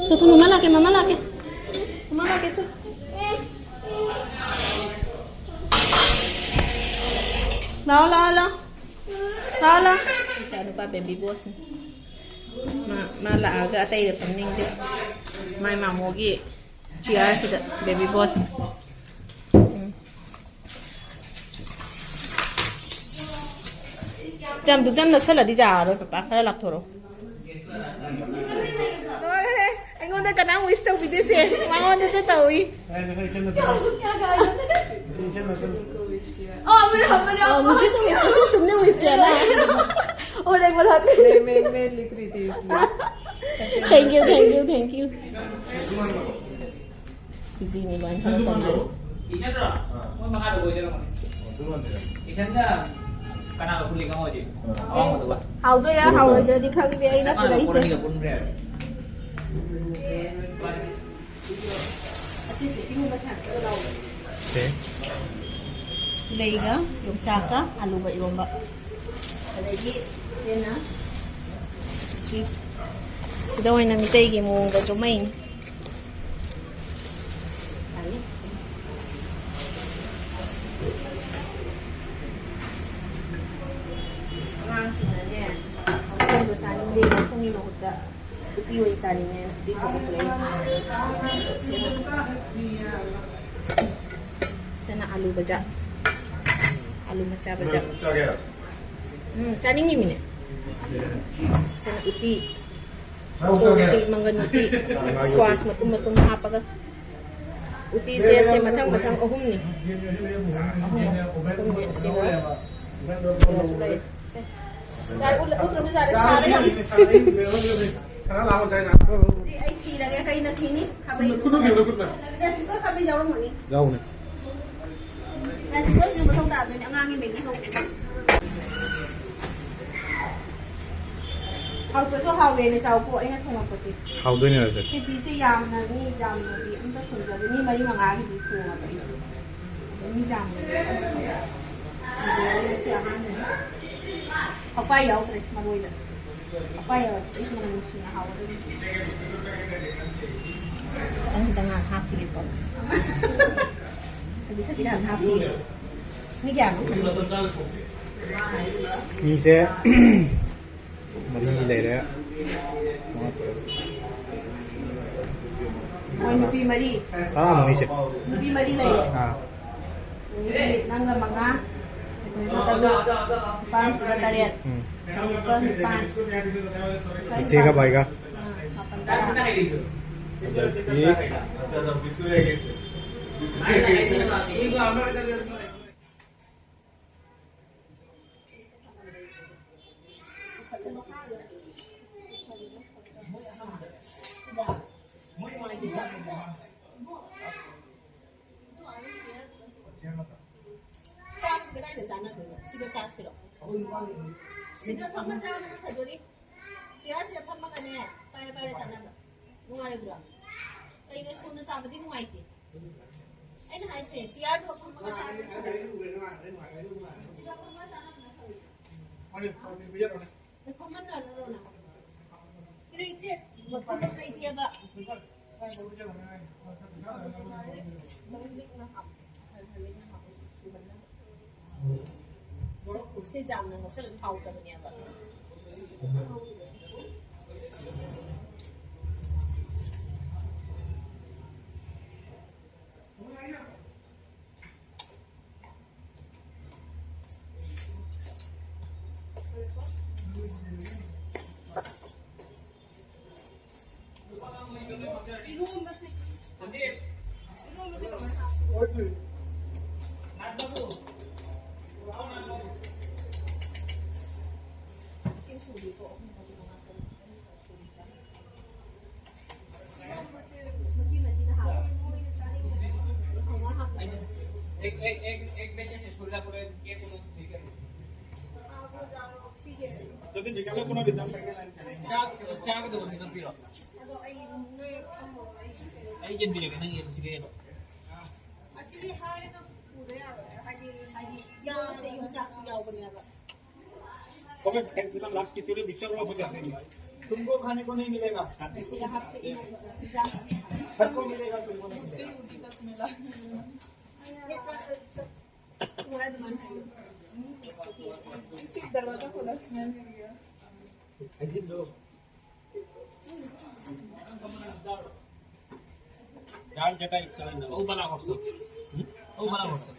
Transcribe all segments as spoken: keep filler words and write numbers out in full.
ꯊꯨ, ꯊꯨ, ꯃꯃꯥ ꯂꯥꯛꯀꯦ, ꯃꯃꯥ ꯂꯥꯛꯀꯦ꯫ ꯃꯃꯥ ꯂꯥꯛꯀꯦ, ꯊꯨ꯫ ꯂꯥꯛꯑꯣ, ꯂꯥꯛꯑꯣ, ꯂꯥꯛꯑꯣ꯫ ꯂꯥꯛꯑꯣ, ꯂꯥꯛꯑꯣ꯫ ꯏꯆꯥꯅꯨꯄꯥ baby boss ꯅꯤ꯫ ꯃꯥ, ꯃꯥ ꯂꯥꯛꯑꯒ ꯑꯇꯩꯗ ꯐꯝꯅꯤꯡꯗꯦ꯫ ꯃꯥꯏ ꯃꯥꯃꯣꯒꯤ chair ꯁꯤꯗ baby boss꯫ ꯎꯝ꯫ ꯆꯝ, ꯗꯨꯛ ꯆꯝ ꯅꯛꯁꯜꯂꯗꯤ ꯌꯥꯔꯔꯣꯏ, ꯄꯄꯥ꯫ ꯈꯔ ꯂꯥꯞꯊꯣꯔꯛꯑꯣ꯫ ꯂꯣꯏꯔꯦ꯫ ꯑꯩꯉꯣꯟꯗ ꯀꯅꯥꯝ wish ꯇꯧꯕꯤꯗꯦꯁꯦ꯫ ꯃꯉꯣꯟꯗꯇ ꯇꯧꯏ꯫ ꯑꯦ, ꯅꯈꯣꯏ ꯏꯆꯟ ꯅꯠꯇ꯭ꯔꯣ? ꯏꯆꯟ ꯅꯠꯇ꯭ꯔꯣ? Oh, मेरा, मेरा। Oh, मुझे तो wish, तुमने wish किया ना। और एक बार हाथ। नहीं, मैं, मैं लिख रही थी इसलिए। Thank you, thank you, thank you। Busy ꯅꯤ ꯂꯣꯏꯅ ꯊꯕꯛ ꯇꯧꯅꯔꯤ꯫ ꯏꯁꯟꯗ꯭ꯔꯣ? ꯃꯣꯏ ꯃꯉꯥꯗ ꯑꯣꯏꯗꯣꯏꯔꯝꯒꯅꯤ꯫ ꯏꯁꯟꯗ ꯀꯅꯥꯒ ꯄꯨꯜꯂꯤ ꯈꯪꯉꯣꯏꯁꯦ꯫ ꯑꯋꯥꯡꯕꯗꯨꯒ꯫ ꯍꯥꯎꯗꯣꯏꯔꯥ ꯍꯥꯎꯔꯣꯏꯗ꯭ꯔꯗꯤ ꯈꯪꯗꯦ, ꯑꯩꯅ ꯆꯞ ꯃꯥꯟꯅꯕ ꯄꯨꯔꯛꯏꯁꯦ꯫ ꯄꯣꯠ ꯑꯅꯤꯒ ꯄꯨꯟꯕ ꯌꯥꯏ꯫ ꯑꯁꯤꯁꯦ ꯏꯔꯣꯟꯕ ꯁꯥꯔꯛꯀꯗꯕ ꯂꯥꯎꯕ꯫ Okay꯫ ꯂꯩꯒ ꯌꯣꯡꯆꯥꯛꯀ ꯑꯂꯨꯒ ꯏꯔꯣꯟꯕ꯫ ꯑꯗꯒꯤ ꯁꯤꯅ ꯁꯤ-, ꯁꯤꯗ ꯑꯣꯏꯅ ꯃꯤꯇꯩꯒꯤ ꯃꯑꯣꯡꯗ ꯆꯨꯝꯃꯩꯅꯤ꯫ ꯑꯉꯥꯡꯁꯤꯡꯅꯅꯦ, ꯃꯈꯣꯡꯗꯣ ꯆꯥꯅꯤꯡꯗꯦ, ꯃꯈꯣꯡꯒꯤ ꯃꯍꯨꯠꯇ ꯎꯇꯤ ꯑꯣꯏꯅ ꯆꯥꯅꯤꯡꯉꯦ, ꯎꯇꯤ ꯊꯣꯡꯉꯛꯄꯅꯦ꯫ ꯁꯤꯅ, ꯁꯤꯅ ꯑꯂꯨ ꯕꯖꯥ, ꯑꯂꯨ ꯃꯆꯥ ꯕꯖꯥ꯫ ꯎꯝ, ꯆꯥꯅꯤꯡꯉꯤꯃꯤꯅꯦ꯫ ꯁꯤꯅ ꯎꯇꯤ꯫ ꯃꯪꯒꯟ ꯎꯇꯤ, ꯃꯪꯒꯟ ꯎꯇꯤ, squash ꯃꯇꯨꯝ ꯃꯇꯨꯝ ꯍꯥꯞꯄꯒ꯫ ꯎꯇꯤꯁꯦ ꯁꯦ ꯃꯊꯪ ꯃꯊꯪ ꯑꯍꯨꯝꯅꯤ꯫ ꯑꯍꯨꯝ, ꯑꯍꯨꯝꯅꯤ ꯑꯁꯤꯒ ꯁꯤꯒꯁꯨ ꯂꯩ꯫ ꯁꯦ꯫ ꯌꯥꯔꯦ, ꯎꯠꯂ-, ꯎꯠꯇ꯭ꯔꯁꯨ ꯌꯥꯔꯦ, ꯁꯥꯔꯦ ꯌꯥꯝ꯫ ꯁꯤ ꯑꯩ ꯊꯤꯔꯒꯦ, ꯀꯩꯅ ꯊꯤꯅꯤ? ꯈꯥꯕꯩ꯫ ꯈꯨꯠꯅ ꯊꯤꯔꯣ, ꯈꯨꯠꯅ꯫ Rice cooker ꯈꯥꯕꯩ ꯌꯥꯎꯔꯝꯒꯅꯤ꯫ ꯌꯥꯎꯕꯅꯦ꯫ Rice cooker ꯁꯤꯁꯨ ꯃꯊꯧ ꯇꯥꯗꯣꯏꯅꯦ, ꯑꯉꯥꯡꯒꯤ ꯃꯦꯒꯤ ꯍꯧꯕꯗ꯫ ꯍꯥꯎꯇ꯭ꯔꯁꯨ ꯍꯥꯎꯋꯦꯅ ꯆꯥꯎꯀꯣ, ꯑꯩꯅ ꯊꯣꯡꯉꯛꯄꯁꯦ꯫ ꯍꯥꯎꯗꯣꯏꯅꯦ ꯔꯖꯠ꯫ ꯈꯦꯆꯤꯁꯦ ꯌꯥꯝꯅ ꯃꯤ ꯌꯥꯝꯅꯗꯤ ꯑꯝ ꯊꯣꯡꯖꯕ ꯃꯤ ꯃꯔꯤ ꯃꯉꯥꯒꯤꯗꯤ ꯊꯣꯡꯉꯕ ꯑꯩꯁꯦ꯫ ꯑꯗꯣ ꯃꯤ ꯌꯥꯝꯕꯅꯤꯅ ꯑꯗꯨꯝ ꯍꯧꯖꯔꯦ꯫ ꯉꯁꯤ ꯑꯍꯥꯟꯕꯅꯤ꯫ ꯄꯛꯄꯥꯏ ꯌꯥꯎꯗ꯭ꯔꯦ ꯃꯔꯣꯏꯗ꯫ ꯄꯛꯄꯥꯏ ꯌꯥꯎꯔꯗꯤ ꯑꯩꯁꯨ ꯃꯅꯝ ꯅꯨꯡꯁꯤꯅ ꯍꯥꯎꯒꯗꯕꯅꯤ꯫ ꯈꯤꯇꯪ ꯈꯤꯇꯪ ꯉꯥꯏꯍꯥꯛ ꯍꯥꯞꯈꯤꯒꯦ ꯇꯧꯕꯁꯦ꯫ ꯈꯖꯤꯛ ꯈꯖꯤꯛ ꯉꯥꯏꯍꯥꯛ ꯍꯥꯞꯈꯤꯒꯦ꯫ ꯃꯤ ꯀꯌꯥꯅꯣ ꯍꯧꯖꯤꯛ? ꯃꯤꯁꯦ ꯃꯔꯤ ꯂꯩꯔꯦ꯫ ꯃꯣꯏ ꯅꯨꯄꯤ ꯃꯔꯤ꯫ ꯇꯔꯥꯃꯨꯛꯅꯤꯁꯦ꯫ ꯅꯨꯄꯤ ꯃꯔꯤ ꯂꯩꯔꯦ꯫ ꯑꯥ꯫ ꯑꯗꯒꯤ ꯅꯪꯒ ꯃꯉꯥ, ꯑꯩꯈꯣꯏꯅ ꯇꯔꯨꯛ, ꯅꯨꯄꯥ ꯑꯃꯁꯤꯒ ꯇꯔꯦꯠ, ꯎꯝ꯫ ꯇꯔꯨꯛꯀ ꯅꯤꯄꯥꯟ, ꯏꯆꯦꯒ ꯕꯥꯏꯒ꯫ ꯑꯥ, ꯃꯥꯄꯟ ꯇꯔꯥ꯫ ꯑꯗꯒꯤ ꯆꯥꯕꯁꯤ ꯀꯗꯥꯏꯗ ꯆꯥꯅꯗꯣꯏꯅꯣ? ꯁꯤꯗ ꯆꯥꯁꯤꯔꯣ? ꯁꯤꯗ ꯐꯝꯃ ꯆꯥꯕꯅ ꯐꯗꯣꯔꯤ꯫ ꯆꯤꯌꯥꯔꯁꯤꯗ ꯐꯝꯃꯒꯅꯦ, ꯄꯥꯏꯔ ꯄꯥꯏꯔ ꯆꯥꯅꯕ꯫ ꯅꯨꯡꯉꯥꯏꯔꯣꯏꯗ꯭ꯔꯣ? ꯀꯩꯅꯣ, ꯁꯣꯝꯗ ꯆꯥꯕꯗꯤ ꯅꯨꯡꯉꯥꯏꯇꯦ꯫ ꯑꯩꯅ ꯍꯥꯏꯁꯦ, ꯆꯤꯌꯥꯔꯗꯣ ꯐꯝꯃꯒ ꯆꯥꯕꯅ ꯐꯗꯣꯔꯤ꯫ ꯁꯤꯗ ꯐꯝꯃꯒ ꯆꯥꯅꯕꯅ ꯐꯔꯣꯏꯗ꯭ꯔꯣ? ꯐꯝꯃꯟꯅꯔꯨꯔꯣ ꯅꯪ꯫ ꯏꯔꯩꯁꯦ ꯃꯐꯝ ꯂꯩꯇꯦꯕ꯫ ꯁꯤ ꯌꯥꯝꯅ ꯉꯧꯁꯜꯂ ꯍꯥꯎꯇꯕꯅꯦꯕ꯫ एक, एक, एक, एक बेचे से छोला पूरे ये पूरा ठीक है। तो भी निकालो, पूरा रिदम करके लाइन करेंगे। चार, चार के दो, निकल पी लो। ꯑꯩ ꯌꯦꯟꯕꯤꯔꯒꯦ, ꯅꯪ ꯌꯦꯟꯁꯤꯒꯦ ꯌꯦꯜꯂꯣ꯫ ꯑꯁꯤꯗꯤ ꯍꯥꯏꯔꯒ ꯄꯨꯔꯦ ꯌꯥꯔꯣꯏ꯫ ꯍꯥꯏꯗꯤ, ꯍꯥꯏꯗꯤ, ꯌꯥꯎꯁꯦ, ꯌꯣꯡꯆꯥꯛꯁꯨ ꯌꯥꯎꯕꯅꯦꯕ꯫ Okay, thanks, ꯂꯥꯁꯀꯤ ꯇꯨꯔꯦ ꯃꯤꯛꯁꯆꯔ ꯂꯧꯔ ꯄꯨꯖꯥ꯫ तुमको खाने को नहीं मिलेगा। ꯑꯁꯤꯗ ꯍꯥꯞꯄꯦ, ꯏꯟꯖꯥꯡ꯫ सबको मिलेगा, तुमको नहीं मिलेगा। उसके यूटी का स्मेल आ रहा है। थोड़ा दुकान है। इसी दरवाजा खोला, स्मेल मिल गया। दाल चटा एक सौ नौ। ओ बना WhatsApp। हम्म? ओ बना WhatsApp।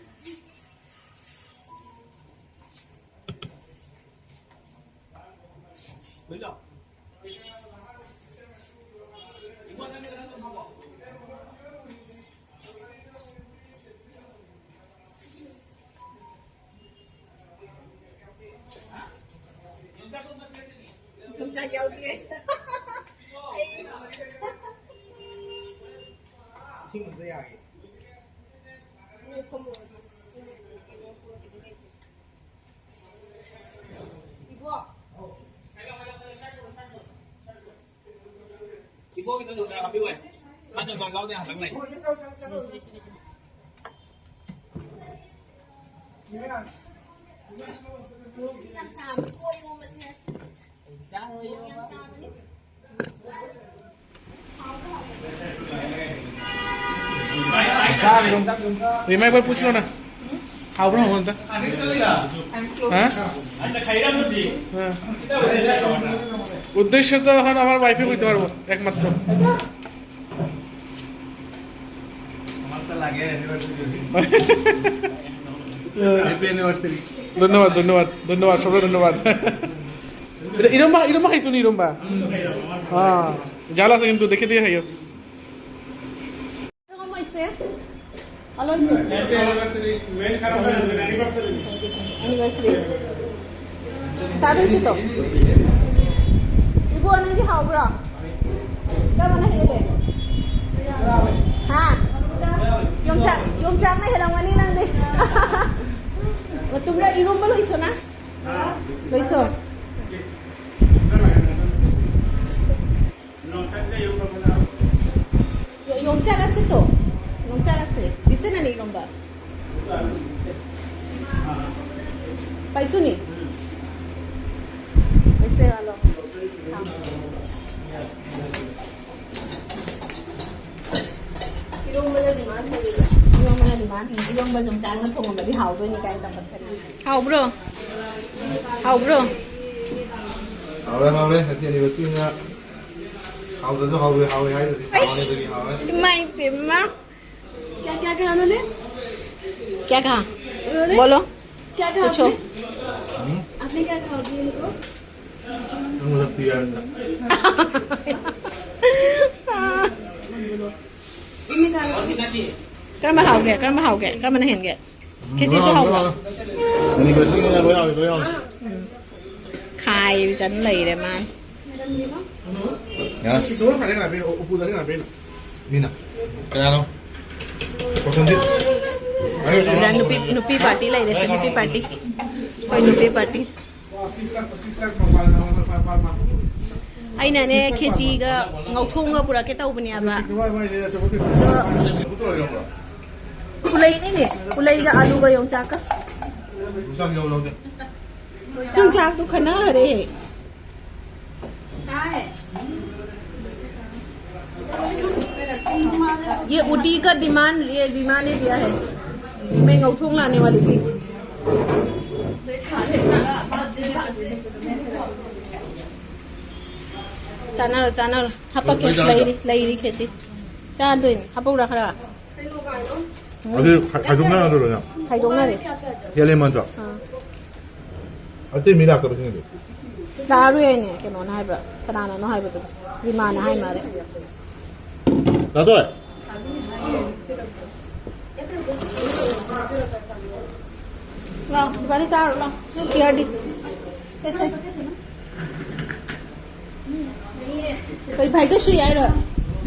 बुझलो? ꯌꯣꯡꯆꯥꯛ ꯌꯥꯎꯗꯦ꯫ ꯑꯩ ꯏꯁꯤꯡ ꯑꯝꯇ ꯌꯥꯒꯦ꯫ ꯏꯕꯣ꯫ ꯏꯕꯣꯒꯤꯗꯣ ꯌꯣꯡꯆꯥꯛ ꯍꯥꯞꯄꯤꯌꯨ꯫ ꯃꯥ ꯌꯣꯡꯆꯥꯛ ꯌꯥꯎꯗꯦ ꯉꯥꯛꯇꯪ ꯂꯩ꯫ ꯌꯥꯝ ꯁꯥꯕꯅꯤ, ꯀꯣꯛ ꯏꯔꯣꯝꯕꯁꯦ꯫ ꯌꯥꯝ ꯁꯥꯕꯅꯤ꯫ ꯔꯤꯃꯥ, ꯑꯩꯈꯣꯏ ꯄꯨꯁꯤꯔꯣꯅ? ꯍꯥꯎꯕ꯭ꯔꯥ, ꯍꯥꯎꯕ꯭ꯔꯥ ꯑꯝꯇ? ꯍꯥ? ꯑꯥ꯫ উদ্দেশ্য তো এখন আমার ওয়াইফে বুঝতে পারবো একমাত্র। আমার তো লাগে anniversary। Happy anniversary। ধন্যবাদ, ধন্যবাদ, ধন্যবাদ, সবরে ধন্যবাদ। এটা ইরম্বা, ইরম্বা খাইছো নি ইরম্বা? হ্যাঁ, জাল আছে কিন্তু দেখে দিয়ে খাইও। এরকম হইছে? ভালো হইছে? এনিভার্সারি। স্বাদ হইছে তো? Ibu, ꯅꯪꯗꯤ ꯍꯥꯎꯕ꯭ꯔꯣ? ꯀꯔꯝꯕꯅ ꯍꯦꯜꯂꯦ? ꯍꯥ? ꯌꯣꯡꯆꯥꯛ, ꯌꯣꯡꯆꯥꯛꯅ ꯍꯦꯜꯂꯝꯒꯅꯤ ꯅꯪꯗꯤ꯫ ꯃꯇꯨꯝꯗ ꯏꯔꯣꯝꯕ ꯂꯣꯏꯁꯣꯅ? ꯂꯣꯏꯁꯣ? ꯌꯣ-, ꯌꯣꯡꯆꯥꯛ ꯆꯥꯔꯁꯦ ꯇꯣ꯫ ꯅꯣꯡ ꯆꯥꯔꯁꯦ꯫ ꯕꯤꯁꯦꯅꯅꯤ ꯏꯔꯣꯝꯕ꯫ ꯄꯥꯏꯁꯨꯅꯤ꯫ ꯄꯩꯁꯦ ꯋꯥꯂꯣ꯫ ꯏꯔꯣꯝꯕꯅ demand ꯍꯦꯜꯂꯤꯕ꯫ ꯏꯔꯣꯝꯕꯅ demand ꯍꯦꯜꯂꯤ꯫ ꯏꯔꯣꯝꯕ ꯌꯣꯡꯆꯥꯛꯅ ꯊꯣꯡꯉꯝꯃꯗꯤ ꯍꯥꯎꯗꯣꯏꯅꯤ ꯀꯥꯏꯅ ꯇꯧꯈꯠꯈꯔꯦ꯫ ꯍꯥꯎꯕ꯭ꯔꯣ? ꯍꯥꯎꯕ꯭ꯔꯣ? ꯍꯥꯎꯔꯦ, ꯍꯥꯎꯔꯦ꯫ ꯉꯁꯤ anniversary ꯅꯤꯅ ꯍꯥꯎꯗ꯭ꯔꯁꯨ ꯍꯥꯎꯔꯦ, ꯍꯥꯎꯔꯦ ꯍꯥꯏꯗ꯭ꯔꯗꯤ ꯑꯩ ꯁꯥꯎꯔꯅꯤ, ꯑꯗꯨꯒꯤ ꯍꯥꯎꯔꯦ꯫ ꯏꯃꯥꯏ ꯄꯦꯝꯃ꯫ क्या क्या कहा उन्होंने? क्या कहा? उन्होंने बोलो। क्या कहा पूछो। आपने? हम्म? आपने क्या कहा अभी उनको? तुम सब पी आर का। इन्हें कहा। ꯀꯔꯝꯕ ꯍꯥꯎꯒꯦ? ꯀꯔꯝꯕ ꯍꯥꯎꯒꯦ? ꯀꯔꯝꯕꯅ ꯍꯦꯟꯒꯦ? ꯈꯦꯆꯤꯁꯨ ꯍꯥꯎꯕ꯭ꯔꯣ? ꯑꯅꯤꯃꯛ ꯂꯣꯏ ꯍꯥꯎꯋꯤ, ꯂꯣꯏ ꯍꯥꯎꯋꯤ꯫ ꯎꯝ꯫ ꯈꯥꯏꯗꯅ ꯂꯩꯔꯦ ꯃꯥꯅ꯫ ꯌꯥꯔꯦ꯫ ꯃꯤꯅ꯫ ꯀꯅꯥꯅꯣ? ꯄ꯭ꯔꯁꯟꯖꯤꯠ꯫ ꯁꯤꯗ ꯅꯨꯄꯤ, ꯅꯨꯄꯤ party ꯂꯩꯔꯦ, ꯁꯤ ꯅꯨꯄꯤ party꯫ ꯑꯩꯈꯣꯏ ꯅꯨꯄꯤ party꯫ ꯑꯩꯅꯅꯦ, ꯈꯦꯆꯤꯒ ꯉꯧꯊꯣꯡꯒ ꯄꯨꯔꯛꯀꯦ ꯇꯧꯕꯅꯦꯕ꯫ ꯑꯗꯣ ꯄꯨꯂꯩꯅꯤꯅꯦ, ꯄꯨꯂꯩꯒ ꯑꯂꯨꯒ ꯌꯣꯡꯆꯥꯛꯀ꯫ ꯌꯣꯡꯆꯥꯛ ꯌꯥꯎ ꯌꯥꯎꯗꯦ꯫ ꯌꯣꯡꯆꯥꯛꯇꯣ ꯈꯟꯅꯈꯔꯦ꯫ ये ऊटी का demand, ये विमान ने दिया है। मैं ꯉꯧꯊꯣꯡ लाने वाली थी। ꯆꯥꯅꯔꯣ, ꯆꯥꯅꯔꯣ꯫ ꯍꯥꯄꯛꯀꯦ꯫ ꯂꯩꯔꯤ, ꯂꯩꯔꯤ ꯈꯦꯆꯤ꯫ ꯆꯥꯗꯣꯏꯅꯤ꯫ ꯍꯥꯄꯛꯎꯔꯥ ꯈꯔ? ꯑꯗꯨ ꯈꯥꯏꯗꯣꯛꯅꯔꯗꯣꯏꯔꯣ ꯅꯪ? ꯈꯥꯏꯗꯣꯛꯅꯔꯦ꯫ ꯍꯦꯜꯂꯦ ꯃꯟꯗ꯭ꯔꯣ? ꯑꯥ꯫ ꯑꯇꯩ ꯃꯤ ꯂꯥꯛꯇꯕꯁꯤꯡꯗꯤ? ꯂꯥꯛꯑꯔꯣꯏ ꯍꯥꯏꯅꯦ, ꯀꯩꯅꯣꯅ ꯍꯥꯏꯕ, ꯀꯅꯥꯅꯅꯣ ꯍꯥꯏꯕꯗꯣ, ꯔꯤꯃꯥꯅ ꯍꯥꯏ ꯃꯥꯜꯂꯦ꯫ ꯂꯥꯛꯑꯣ, ꯏꯕꯥꯅꯤ ꯆꯥꯔꯨ ꯂꯥꯛꯑꯣ, ꯅꯪ ꯆꯤꯌꯔꯗꯤ꯫ ꯁꯦ, ꯁꯦ꯫ कोई भाग्यश्री आए रहा?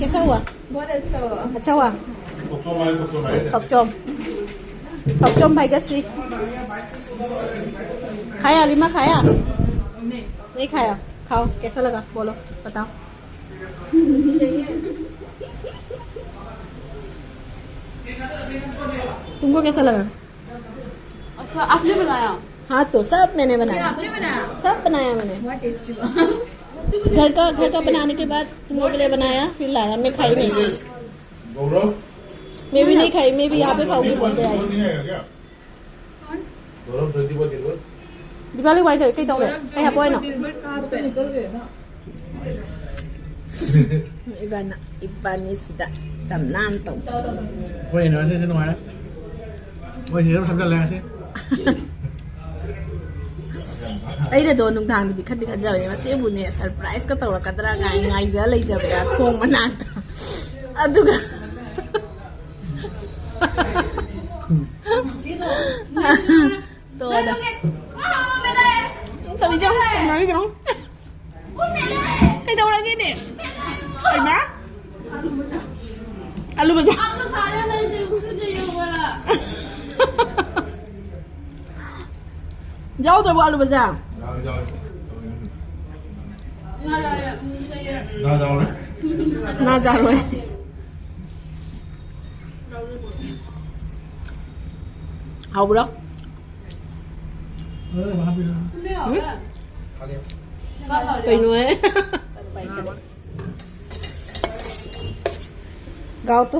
कैसा हुआ? बहुत अच्छा हुआ। अच्छा हुआ? ꯐꯛꯆꯣꯝ꯫ ꯐꯛꯆꯣꯝ, ꯐꯛꯆꯣꯝ भाग्यश्री। खाया, लिमा खाया? नहीं खाया। खाओ, कैसा लगा? बोलो, बताओ। तुमको कैसा लगा? अच्छा, आपने बनाया? हाँ, तो सब मैंने बनाया। आपने बनाया? सब बनाया मैंने। बहुत टेस्टी। घर का, घर का बनाने के बाद तुम लोग के लिए बनाया, फिर लाया। मैं खाई नहीं। गौरव, मैं भी नहीं खाई, मैं भी यहाँ पे खाऊंगी बोल के आई। नहीं आएगा क्या? गौरव, जल्दी बोल, जल्दी बोल। दीपाली, वाई दे, कई दो, कई हबो नो। ꯏꯕꯥꯅ, ꯏꯕꯥꯅꯤꯁꯤꯗ ꯇꯝꯅꯥꯟ ꯇꯧ꯫ ꯑꯩꯈꯣꯏ anniversary ꯁꯦ ꯅꯨꯡꯉꯥꯏꯔꯦ꯫ ꯑꯩꯈꯣꯏ ꯁꯤꯗ ꯑꯗꯨꯝ ꯁꯝꯖꯜꯂꯦ ꯉꯁꯤ꯫ ꯑꯩꯅꯗꯣ ꯅꯨꯡꯗꯥꯡꯗꯗꯤ ꯈꯟꯗꯤ ꯈꯟꯖꯕꯅꯦ, ꯃꯁꯤꯕꯨꯅꯦ surprise ꯀ ꯇꯧꯔꯛꯀꯗ꯭ꯔꯥ ꯀꯥꯏꯅ ꯉꯥꯏꯖ ꯂꯩꯖꯕꯗ ꯊꯣꯡ ꯃꯅꯥꯛꯇ꯫ ꯑꯗꯨꯒ ꯇꯣꯗ꯫ ꯇꯧꯏ ꯆꯪꯉꯨ, ꯇꯧꯏ ꯆꯪꯉꯨ꯫ ꯀꯩꯗꯧꯔꯒꯦꯅꯦ? ꯍꯩꯃꯥ? ꯑꯂꯨ ꯕꯖꯥꯔ꯫ ꯌꯥꯎꯗ꯭ꯔꯕꯣ ꯑꯂꯨ ꯕꯖꯥꯔ? ꯌꯥꯎꯔꯦ, ꯌꯥꯎꯔꯦ꯫ ꯉꯥ ꯌꯥꯎꯔꯦ꯫ ꯉꯥ ꯆꯥꯔꯣꯏ꯫ ꯍꯥꯎꯕ꯭ꯔꯣ? ꯎꯝ? ꯀꯩꯅꯣꯍꯦ? ꯒꯥꯎ ꯇꯨ꯫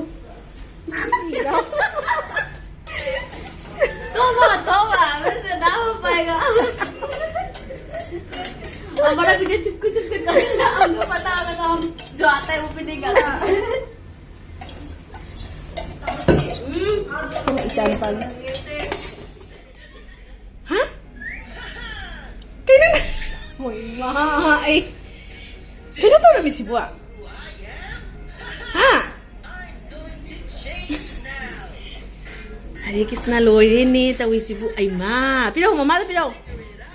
तोबा, तोबा, मेरे से ना हो पाएगा। हमारा वीडियो चुपके चुपके करना, हमको पता होगा तो हम जो आता है वो भी नहीं करता। हम्म। ꯏꯆꯥꯅꯨꯄꯥꯒꯤ꯫ ꯍꯥ? ꯀꯩꯅꯣ? ꯍꯣꯏ, ꯃꯥ, ꯑꯩ ꯀꯩꯅꯣ ꯇꯧꯔꯝꯃꯤꯁꯤꯕꯣ? ꯍꯥ? ꯍꯔꯦ ꯀ꯭ꯔꯤꯁꯅ, ꯂꯣꯏꯔꯦꯅꯦ ꯇꯧꯔꯤꯁꯤꯕꯨ꯫ ꯑꯩꯃꯥ, ꯄꯤꯔꯛꯎ, ꯃꯃꯥꯗ ꯄꯤꯔꯛꯎ꯫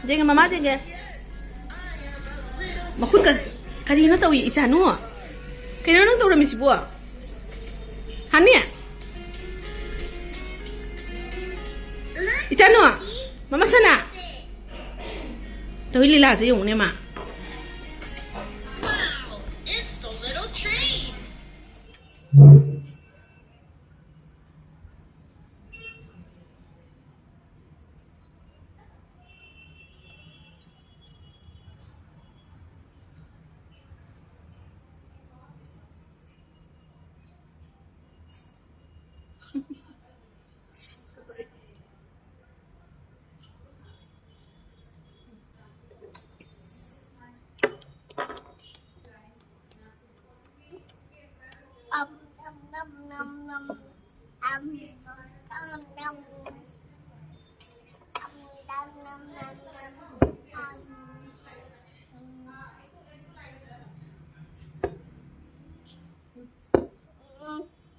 ꯌꯦꯡꯒꯦ, ꯃꯃꯥ ꯌꯦꯡꯒꯦ꯫ ꯃꯈꯨꯠꯀ ꯀꯔꯤꯅꯣ ꯇꯧꯏ ꯏꯆꯥꯅꯨ? ꯀꯩꯅꯣ ꯅꯪ ꯇꯧꯔꯝꯃꯤꯁꯤꯕꯣ? ꯍꯥꯅꯤ? ꯏꯆꯥꯅꯨ, ꯃꯃꯥ ꯁꯅꯥ꯫ ꯇꯧꯏ ꯂꯤꯂꯥꯁꯦ ꯌꯦꯡꯉꯨꯅꯦ ꯃꯥ꯫ Wow, it's the little tree.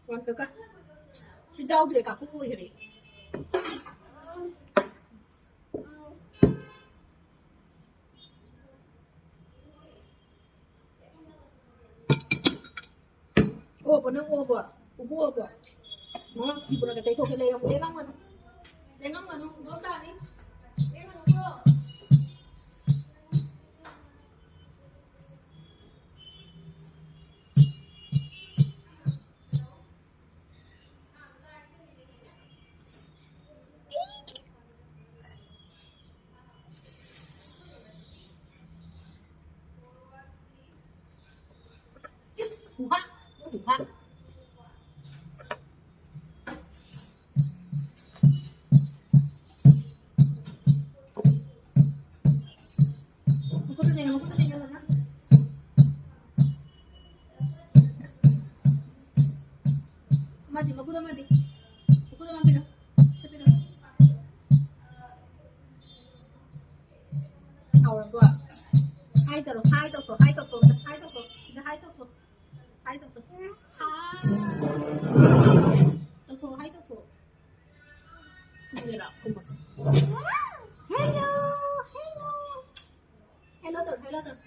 One ꯀꯀꯥ ꯁꯤ ꯆꯥꯎꯗ꯭ꯔꯦ ꯀꯥꯀꯨ ꯑꯣꯏꯈꯔꯦ꯫ ꯑꯣꯕꯣ ꯅꯪ ꯑꯣꯕꯣ ꯎꯕꯨ ꯑꯣꯕꯣ ꯃꯉꯥ ꯄꯨꯔꯒ ꯇꯩꯊꯣꯛꯀꯦ꯫ ꯂꯩꯔꯝꯃꯨ ꯂꯦꯡꯉꯝꯒꯅꯨ ꯂꯦꯡꯉꯝꯒꯅꯨ ꯗꯣꯝ ꯇꯥꯅꯤ ꯂꯦꯡꯉꯝꯒꯅꯨꯀꯣ꯫ ꯍꯥꯎꯔꯕꯣ? ꯍꯥꯏ ꯇꯧꯔꯣ, ꯍꯥꯏ ꯇꯧꯊꯣꯛ, ꯍꯥꯏ ꯇꯧꯊꯣꯛ, ꯍꯥꯏ ꯇꯧꯊꯣꯛ, ꯁꯤꯗ ꯍꯥꯏ ꯇꯧꯊꯣꯛ, ꯍꯥꯏ ꯇꯧꯊꯣꯛ, ꯍꯥꯏ꯫ ꯇꯧꯊꯣꯛ, ꯍꯥꯏ ꯇꯧꯊꯣꯛ꯫ ꯈꯨꯝꯒꯦꯔꯥ? ꯈꯨꯝꯃꯁꯤ꯫ Hello, hello. Hello ꯇꯧꯔꯣ, hello ꯇꯧꯔꯣ꯫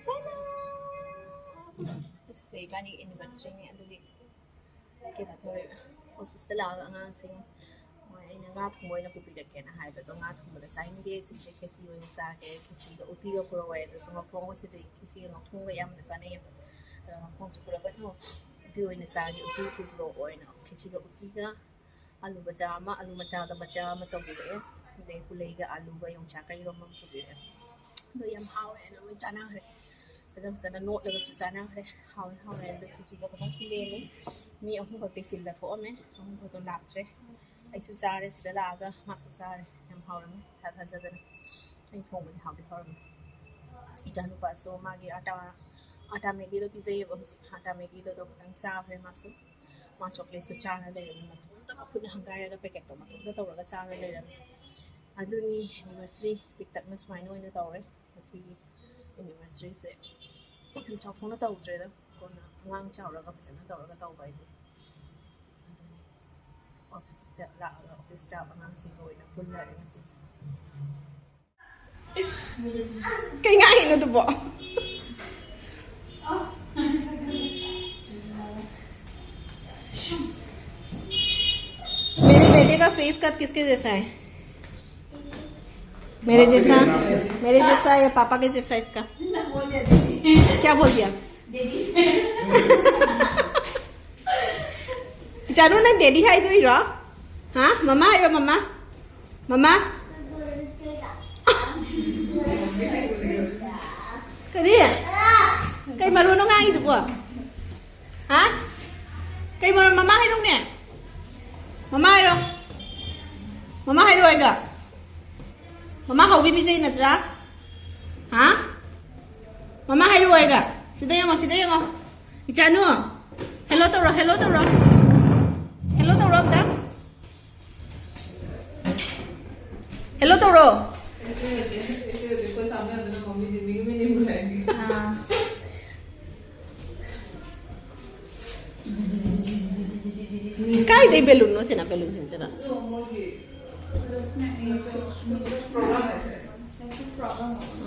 Hello. ꯉꯁꯤꯁꯦ ꯏꯕꯥꯅꯤ anniversaryꯅꯦ, ꯑꯗꯨꯒꯤ ꯀꯩꯅꯣ ꯇꯧꯔꯦ, officeꯇ ꯂꯥꯛꯑꯒ ꯑꯉꯥꯡꯁꯤꯡ ꯃꯣꯏ ꯑꯩꯅ ꯉꯥ ꯊꯣꯡꯕ ꯑꯣꯏꯅ ꯄꯨꯕꯤꯔꯛꯀꯦꯅ ꯍꯥꯏꯕꯗꯣ, ꯉꯥ ꯊꯣꯡꯕꯗ ꯆꯥꯅꯤꯡꯗꯦ, ꯁꯤꯗꯤ ꯈꯦꯆꯤ ꯑꯣꯏꯅ ꯆꯥꯒꯦ, ꯈꯦꯆꯤꯒ ꯎꯇꯤꯒ ꯄꯨꯔꯛꯑꯣ꯫ ꯑꯗꯨꯁꯨ ꯃꯈꯣꯡ ꯑꯁꯤꯗꯤ ꯈꯦꯆꯤꯒ ꯃꯈꯣꯡꯒ ꯌꯥꯝꯅ ꯆꯥꯅꯩꯌꯦꯕ꯫ ꯑꯗꯣ ꯃꯈꯣꯡꯁꯨ ꯄꯨꯔꯛꯀꯅꯨ, ꯎꯇꯤ ꯑꯣꯏꯅ ꯆꯥꯒꯦ, ꯎꯇꯤ ꯄꯨꯔꯛꯑꯣꯅ ꯈꯦꯆꯤꯒ ꯎꯇꯤꯒ ꯑꯂꯨ ꯕꯖꯥ ꯑꯃ, ꯑꯂꯨ ꯃꯆꯥꯗ ꯃꯆꯥ ꯑꯃ ꯇꯧꯕꯤꯔꯛꯑꯦ꯫ ꯑꯗꯩ ꯄꯨꯂꯩꯒ ꯑꯂꯨꯒ ꯌꯣꯡꯆꯥꯛꯀ ꯏꯔꯣꯝꯕ ꯑꯃ ꯄꯨꯕꯤꯔꯛꯑꯦ꯫ ꯑꯗꯣ ꯌꯥꯝ ꯍꯥꯎꯋꯦꯅ ꯂꯣꯏ ꯆꯥꯅꯈ꯭ꯔꯦ꯫ ꯐꯖ ꯐꯖꯅ ꯅꯣꯠꯂꯒꯁꯨ ꯆꯥꯅꯈ꯭ꯔꯦ꯫ ꯍꯥꯎꯋꯦ ꯍꯥꯎꯋꯦ꯫ ꯑꯗꯣ ꯈꯦꯆꯤꯗꯣ ꯈꯤꯇꯪꯁꯨ ꯂꯦꯝꯃꯤ꯫ ꯃꯤ ꯑꯍꯨꯝꯈꯛ ꯇꯤꯐꯤꯟꯗ ꯊꯣꯛꯑꯝꯃꯦ, ꯑꯍꯨꯝꯈꯛꯇꯣ ꯂꯥꯛꯇ꯭ꯔꯦ꯫ ꯑꯩꯁꯨ ꯆꯥꯔꯦ, ꯁꯤꯗ ꯂꯥꯛꯑꯒ ꯃꯥꯁꯨ ꯆꯥꯔꯦ꯫ ꯌꯥꯝ ꯍꯥꯎꯔꯝꯃꯦ, ꯏꯊꯥ ꯊꯥꯖꯗꯅ꯫ ꯑꯩ ꯊꯣꯡꯕꯗꯤ ꯍꯥꯎꯗꯤ ꯍꯥꯎꯔꯝꯃꯦ꯫ ꯏꯆꯥꯅꯨꯄꯥꯁꯨ ꯃꯥꯒꯤ ꯑꯥꯇꯥ, ꯑꯥꯇꯥ ꯃꯦꯒꯤꯗꯣ ꯄꯤꯖꯩꯌꯦꯕ ꯍꯧꯖꯤꯛ꯫ ꯑꯥꯇꯥ ꯃꯦꯒꯤꯗꯣ ꯑꯗꯣ ꯈꯤꯇꯪ ꯆꯥꯈ꯭ꯔꯦ ꯃꯥꯁꯨ꯫ ꯃꯥ ꯆꯣꯀ꯭ꯂꯦꯠꯁꯨ ꯆꯥꯔ ꯂꯩꯔꯝꯃꯤ, ꯃꯇꯣꯝꯇ ꯃꯈꯨꯠꯅ ꯍꯪꯒꯥꯏꯔꯒ ꯄꯦꯀꯦꯠꯇꯣ ꯃꯇꯣꯝꯇ ꯇꯧꯔꯒ ꯆꯥꯔ ꯂꯩꯔꯝꯃꯤ꯫ ꯑꯗꯨꯅꯤ ꯑꯦꯅꯤꯚꯔꯁꯔꯤ ꯄꯤꯛꯇꯛꯅ ꯁꯨꯃꯥꯏꯅ ꯑꯣꯏꯅ ꯇꯧꯔꯦ꯫ ꯉꯁꯤꯒꯤ ꯑꯦꯅꯤꯚꯔꯁꯔꯤꯁꯦ ꯌꯥꯝ ꯆꯥꯎꯊꯣꯛꯅ ꯇꯧꯗ꯭ꯔꯦꯗ, ꯀꯣꯟꯅ ꯑꯉꯥꯡ ꯆꯥꯎꯔꯒ ꯐꯖꯅ ꯇꯧꯔꯒ ꯇꯧꯕ ꯍꯥꯏꯗꯤ꯫ ꯑꯗꯨꯅꯤ ꯑꯣꯐꯤꯁꯇ ꯂꯥꯛꯑꯒ ꯑꯣꯐꯤꯁ ꯁ꯭ꯇꯥꯐ ꯑꯉꯥꯡꯁꯤꯡꯒ ꯑꯣꯏꯅ ꯄꯨꯜꯂꯔꯦ ꯉꯁꯤꯁꯦ꯫ ꯏꯁ, ꯀꯩ ꯉꯥꯡꯉꯤꯅꯣ ꯑꯗꯨꯕꯣ? मेरे बेटे का फेस कट किसके जैसा है? मेरे जैसा, मेरे जैसा या पापा के जैसा इसका? क्या बोल दिया? ꯏꯆꯥꯅꯨ, ꯅꯪ ꯗꯦꯗꯤ ꯍꯥꯏꯗꯣꯏꯔꯣ? ꯍꯥ? ꯃꯃꯥ ꯍꯥꯏꯔꯣ, ꯃꯃꯥ? ꯃꯃꯥ? ꯀꯔꯤ? ꯀꯩ ꯃꯔꯣꯟꯅꯣ ꯉꯥꯡꯉꯤꯗꯨꯕꯣ? ꯍꯥ? ꯀꯩ ꯃꯔꯣꯟ? ꯃꯃꯥ ꯍꯥꯏꯔꯣꯅꯦ꯫ ꯃꯃꯥ ꯍꯥꯏꯔꯣ꯫ ꯃꯃꯥ ꯍꯥꯏꯔꯣ ꯍꯥꯏꯒ꯫ ꯃꯃꯥ ꯍꯧꯕꯤ ꯕꯤꯖꯩ ꯅꯠꯇ꯭ꯔꯥ? ꯍꯥ? ꯃꯃꯥ ꯍꯥꯏꯔꯣ ꯍꯥꯏꯒ꯫ ꯁꯤꯗ ꯌꯦꯡꯉꯣ, ꯁꯤꯗ ꯌꯦꯡꯉꯣ꯫ ꯏꯆꯥꯅꯨ, ꯍꯦꯜꯂꯣ ꯇꯧꯔꯣ, ꯍꯦꯜꯂꯣ ꯇꯧꯔꯣ꯫ ꯍꯦꯜꯂꯣ ꯇꯧꯔꯣ ꯑꯝꯇ꯫ ꯍꯦꯜꯂꯣ ꯇꯧꯔꯣ꯫ ऐसे होते हैं, ऐसे होते हैं, कोई सामने आता ना, मम्मी दीदी को भी नहीं बुलाएंगे। ꯑꯥ꯫ ꯀꯥꯏꯗꯩ ꯕꯦꯂꯨꯟꯅꯣ ꯁꯤꯅ, ꯕꯦꯂꯨꯟꯁꯤꯡꯁꯤꯅ?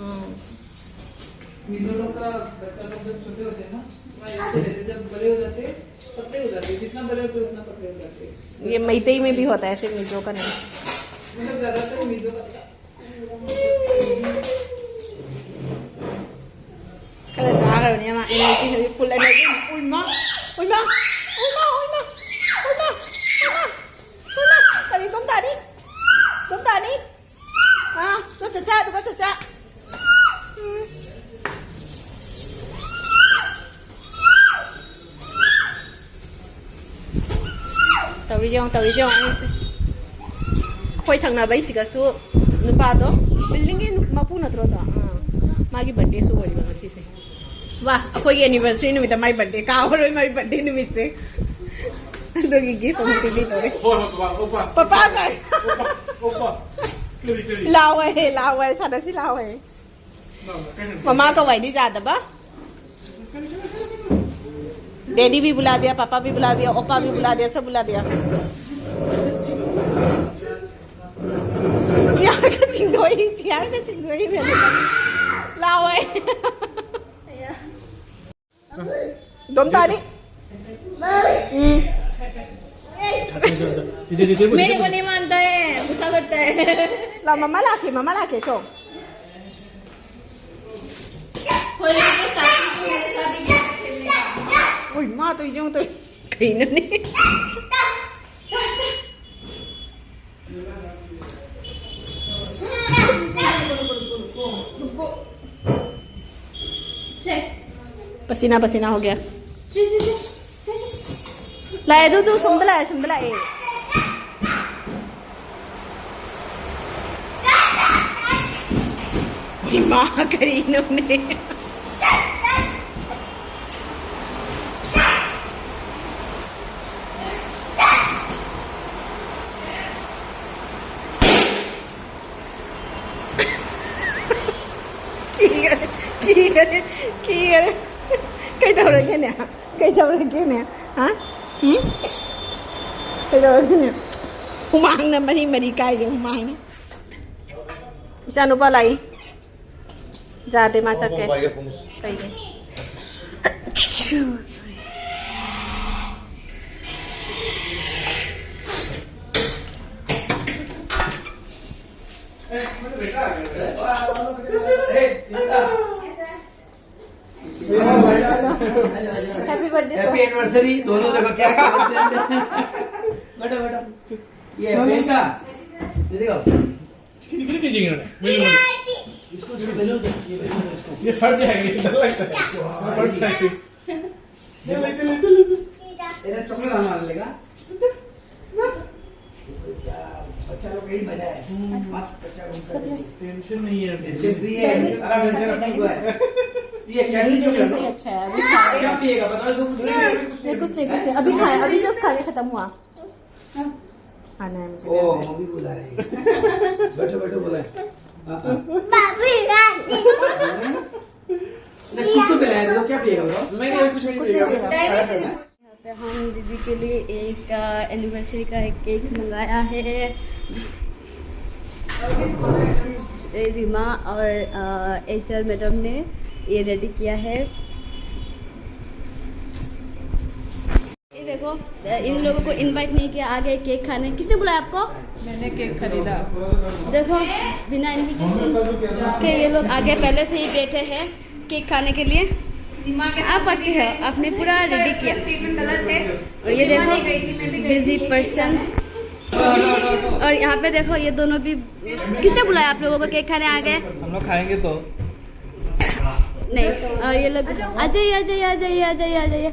ꯎꯝ꯫ मिजो लोग का बच्चा लोग जब छोटे होते हैं ना, वहाँ ऐसे रहते, जब बड़े हो जाते हैं, पतले हो जाते हैं, जितना बड़े होते हैं, उतना पतले हो जाते हैं। ये मैतेई में भी होता है, सिर्फ मिजो का नहीं। मतलब, ज्यादातर मिजो का। ꯈꯔ ꯆꯥꯈ꯭ꯔꯕꯅꯦ ꯃꯥ, energy ꯍꯧꯖꯤꯛ full energy꯫ ꯎꯏꯃꯥ, ꯎꯏꯃꯥ, ꯎꯏꯃꯥ, ꯎꯏꯃꯥ, ꯎꯏꯃꯥ, ꯎꯏꯃꯥ, ꯎꯏꯃꯥ꯫ ꯀꯔꯤ ꯇꯨꯝ ꯇꯥꯅꯤ? ꯇꯨꯝ ꯇꯥꯅꯤ? ꯑꯥ, ꯇꯨ ꯆꯠꯆꯥ, ꯑꯗꯨꯒ ꯆꯠꯆꯥ꯫ ꯎꯝ꯫ ꯇꯧꯔꯤ ꯌꯦꯡꯉꯣ, ꯇꯧꯔꯤ ꯌꯦꯡꯉꯣ ꯑꯩꯁꯦ꯫ ꯑꯩꯈꯣꯏ ꯊꯪꯅꯕꯩꯁꯤꯒꯁꯨ ꯅꯨꯄꯥꯗꯣ, buildingꯒꯤ ꯃꯄꯨ ꯅꯠꯇ꯭ꯔꯣ ꯑꯗꯣ? ꯑꯥ, ꯃꯥꯒꯤ birthdayꯁꯨ ꯑꯣꯏꯔꯤꯕ ꯉꯁꯤꯁꯦ꯫ ꯋꯥ, ꯑꯩꯈꯣꯏꯒꯤ anniversary ꯅꯨꯃꯤꯠꯇ ꯃꯥꯏ birthday ꯀꯥꯎꯔꯣꯏ, ꯃꯥꯏ birthday ꯅꯨꯃꯤꯠꯁꯦ꯫ ꯑꯗꯨꯒꯤ gift ꯑꯃ ꯄꯤꯕꯤꯗꯣꯔꯦ꯫ ꯍꯣꯏ, ꯍꯣꯏ, ꯄꯄꯥ, ꯑꯣꯄꯥ꯫ ꯄꯄꯥ ꯀꯥꯏ꯫ ꯑꯣꯄꯥ, ꯑꯣꯄꯥ꯫ ꯀꯔꯤ, ꯀꯔꯤ? ꯂꯥꯎꯋꯦ, ꯂꯥꯎꯋꯦ, ꯁꯥꯟꯅꯁꯤ ꯂꯥꯎꯋꯦ꯫ ꯅꯪ ꯀꯩ ꯍꯥꯏꯅꯣ? ꯃꯃꯥ ꯀꯧ ꯍꯥꯏꯗꯤ ꯌꯥꯗꯕ? ꯀꯔꯤ, ꯀꯔꯤ, ꯀꯔꯤ, ꯀꯔꯤ? Daddy भी बुला दिया, पापा भी बुला दिया, ओपा भी बुला दिया, सब बुला दिया। ꯆꯤꯌꯥꯔꯒ ꯆꯤꯡꯊꯣꯛꯏ, ꯆꯤꯌꯥꯔꯒ ꯆꯤꯡꯊꯣꯛꯏ, ꯏꯕꯦꯝꯃ꯫ ꯂꯥꯎꯋꯦ꯫ ꯑꯗꯨꯝ ꯇꯥꯅꯤ꯫ ꯎꯝ꯫ ꯆꯦꯆꯦ, ꯆꯦꯆꯦ, ꯆꯦꯆꯦ꯫ मेरे को नहीं मानता है, गुस्सा करता है। ꯂꯥꯎ, ꯃꯃꯥ ꯂꯥꯛꯀꯦ, ꯃꯃꯥ ꯂꯥꯛꯀꯦ, ꯆꯣ꯫ होली के साथ ही तो मेरे साथ ही गेम खेलने का। ꯎꯏ, ꯃꯥ ꯇꯧꯏꯁꯦ ꯌꯦꯡꯉꯨ, ꯇꯧꯏ꯫ ꯀꯩꯅꯣꯅꯦ? पसीना पसीना हो गया। ꯂꯥꯛꯑꯦ, ꯑꯗꯨꯗꯨ ꯁꯣꯝꯗ ꯂꯥꯛꯑꯦ, ꯁꯣꯝꯗ ꯂꯥꯛꯑꯦ꯫ ꯏꯃꯥ, ꯀꯔꯤꯅꯣꯅꯦ? ꯀꯤꯒꯔꯦ, ꯀꯤꯒꯔꯦ, ꯀꯤꯒꯔꯦ꯫ ꯀꯩꯗꯧꯔꯒꯦꯅꯦ? ꯀꯩꯗꯧꯔꯒꯦꯅꯦ? ꯍꯥ? ꯎꯝ? ꯀꯩꯗꯧꯔꯒꯦꯅꯦ? ꯍꯨꯃꯥꯡꯅ ꯃꯔꯤ ꯃꯔꯤ ꯀꯥꯏꯒꯦ, ꯍꯨꯃꯥꯡꯅ꯫ ꯏꯆꯥꯅꯨꯄꯥ ꯂꯥꯛꯏ꯫ ꯌꯥꯗꯦ, ꯃꯥ ꯆꯠꯀꯦ꯫ ꯄꯥꯏꯒꯦ, ꯄꯨꯡ꯫ ꯀꯩꯒꯤ? Happy birthday, sir. Happy anniversary, दोनों जगह क्या क्या करते हैं? बैठो, बैठो। ये प्रियंका, ये देखो। कितनी, कितनी चीजें हैं? इसको, इसको balloon दो, ये balloon दो इसको। ये फट जाएगा, ये डर लगता है। ये फट जाएगा। ले, ले, ले, ले, ले। तेरा chocolate आने वाला लेगा। क्या बच्चा लोग का ही मजा है। हम्म। मस्त बच्चा घूमता है। Tension नहीं है। Tension free है। सारा tension अपने को है। ये कैंडी जो है ना, अच्छा है, अभी खाया। क्या पिएगा बताओ, तुम? नहीं, कुछ नहीं, कुछ नहीं, अभी खाया, अभी जस्ट खा के खत्म हुआ। खाना है मुझे। ओ, मम्मी बुला रही है। बैठो, बैठो, बुलाए। हाँ, हाँ। नहीं, कुछ तो पिलाया, तो क्या पिएगा बताओ? नहीं, नहीं, कुछ नहीं पिएगा। यहाँ पे हम दीदी के लिए एक एनिवर्सरी का एक केक मंगाया है। रिमा और एचआर मैडम ने ये रेडी किया है। ये देखो, इन लोगों को इनवाइट नहीं किया आगे केक खाने। किसने बुलाया आपको? मैंने केक खरीदा। देखो, बिना इनविटेशन के ये लोग आगे पहले से ही बैठे हैं केक खाने के लिए। आप अच्छे हो, आपने पूरा रेडी किया। और ये देखो, बिजी पर्सन। और यहाँ पे देखो, ये दोनों भी। किसने बुलाया आप लोगों को केक खाने आ गए? हम लोग खाएंगे तो। नहीं। और ये लोग, आ जाइए, आ जाइए, आ जाइए, आ जाइए, आ जाइए।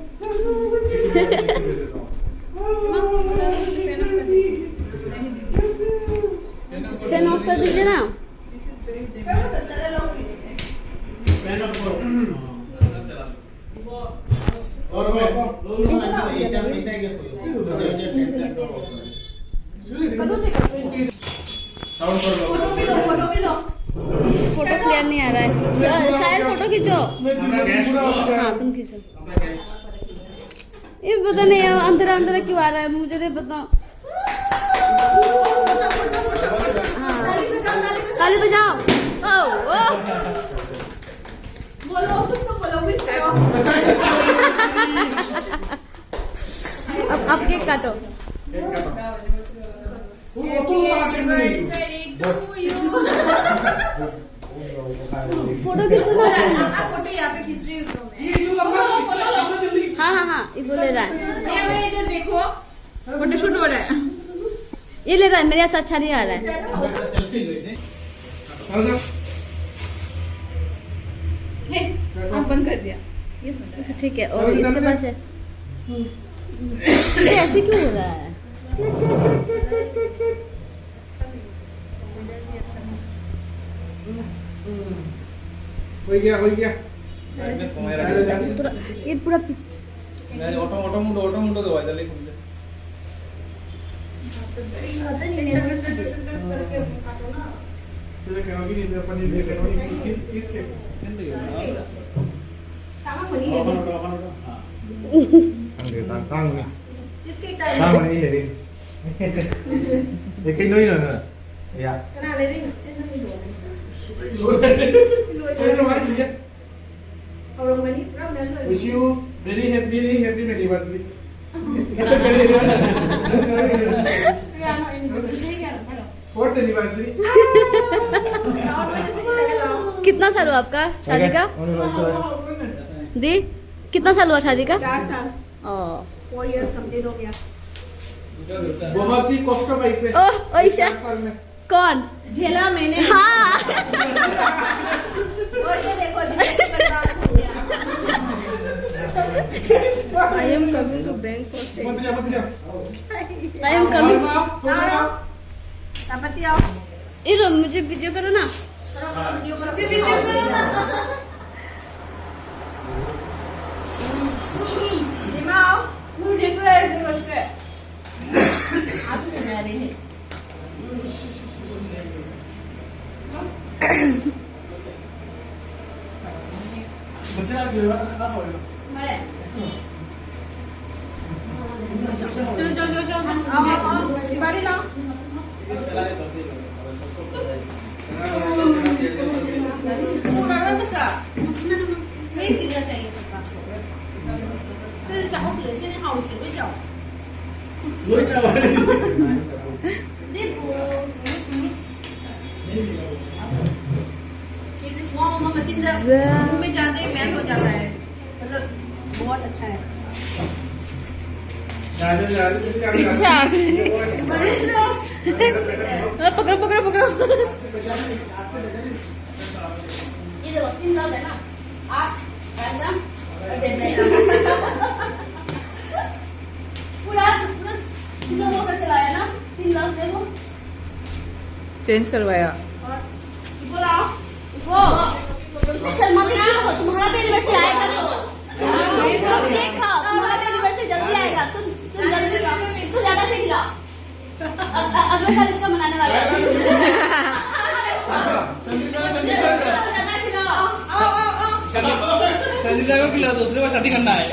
फैन ऑफ कर दीजिए ना। फोटो क्लियर नहीं आ रहा है। शा- शायद फोटो खींचो। हाँ, तुम खींचो। ये पता नहीं है, अंधेरा अंधेरा क्यों आ रहा है, मुझे नहीं पता। हाँ। ताली बजाओ। ओ, ओ। बोलो, कुछ तो बोलो, विश करो। अब, अब केक काटो। फोटो खींचो ना। फोटो यहाँ पे खींच रही हूँ तो मैं। हाँ, हाँ, हाँ, ये बोले रहा है। ये भाई, इधर देखो, फोटोशूट हो रहा है। ये ले रहा है, मेरे यहाँ से अच्छा नहीं आ रहा है। हे, आँख बंद कर दिया। ये सुन रहा है। अच्छा, ठीक है। और इसके पास है। ये ऐसे क्यों हो रहा है? हो गया, हो गया। पूरा, ये पूरा पि- ऑटो ऑटो मुंडो ऑटो मुंडो दो इधर लिख मुझे। चीज चीज केक। ꯇꯥꯡꯕꯅꯤ, ꯑꯩ ꯂꯩꯔꯛꯏꯅꯤ꯫ ꯑꯦ, ꯀꯩꯅꯣ ꯑꯩꯅ ꯅꯪ? ꯌꯥ꯫ ꯀꯅꯥ ꯂꯩꯔꯛꯏꯅꯣ? ꯁꯤ ꯅꯪꯒꯤ ꯂꯣꯏꯔꯦ꯫ ꯂꯣꯏꯔꯦ꯫ ꯍꯧꯔꯝꯒꯅꯤ꯫ ꯄꯨꯔꯥ ꯃꯌꯥꯝ ꯂꯣꯏꯔꯦ꯫ Wish you very happy, happy anniversary. ꯀꯌꯥꯅꯣ anniversary? ꯆꯍꯤ ꯀꯌꯥꯅꯣ? ꯍꯥꯏꯔꯣ꯫ Fourth anniversary. ꯂꯥꯛꯑꯣ, ꯅꯣꯏꯅ ꯁꯤ ꯂꯩꯔꯒ ꯂꯥꯛꯑꯣ꯫ कितना साल हुआ आपका शादी का? दी, कितना साल हुआ शादी का? चार साल। ओ। Four years complete हो गया। बहुत ही कष्ट पाई से। ओह, ऐसा। चार साल में। कौन? झेला मैंने। हाँ। और ये देखो, जिंदगी बर्बाद हो गया। I am coming to Bangalore से। मत जा, मत जा। I am coming। आओ, आओ। सापत्ती आओ। ये लो, मुझे वीडियो करो ना। करो, करो, वीडियो करो। वीडियो करो ना। ये आओ। मुझे आज भी जा रही है। चलो, चलो, चलो, चलो। आओ, आओ, आओ। दिवाली लाओ। पूरा रंग सा। नहीं सीखना चाहिए सबका। फिर जाओ, फिर से नहीं खाओ, इसे भी जाओ। वो चावल। देखो। ये जितना वो मशीन से मुंह में जाते ही melt हो जाता है। मतलब, बहुत अच्छा है। अच्छा। पकड़ो, पकड़ो, पकड़ो। ये देखो, तीन लफ्ज है ना, आठ, एकदम, और डेढ़। पूरा, पूरा slow होकर चलाया ना, तीन लफ्ज देखो। Change करवाया। और बोला। वो। तुम शर्माते क्यों हो? तुम्हारा भी एनिवर्सरी आएगा तो। तुम, तुम, तुम केक खाओ, तुम्हारा भी एनिवर्सरी जल्दी आएगा। तुम, तुम जल्दी खाओ। इसको ज्यादा से खिलाओ। अ-, अ-, अगले साल इसका मनाने वाले हैं। ज्यादा खिलाओ। संजीता को खिला दो, उसके बाद शादी करना है।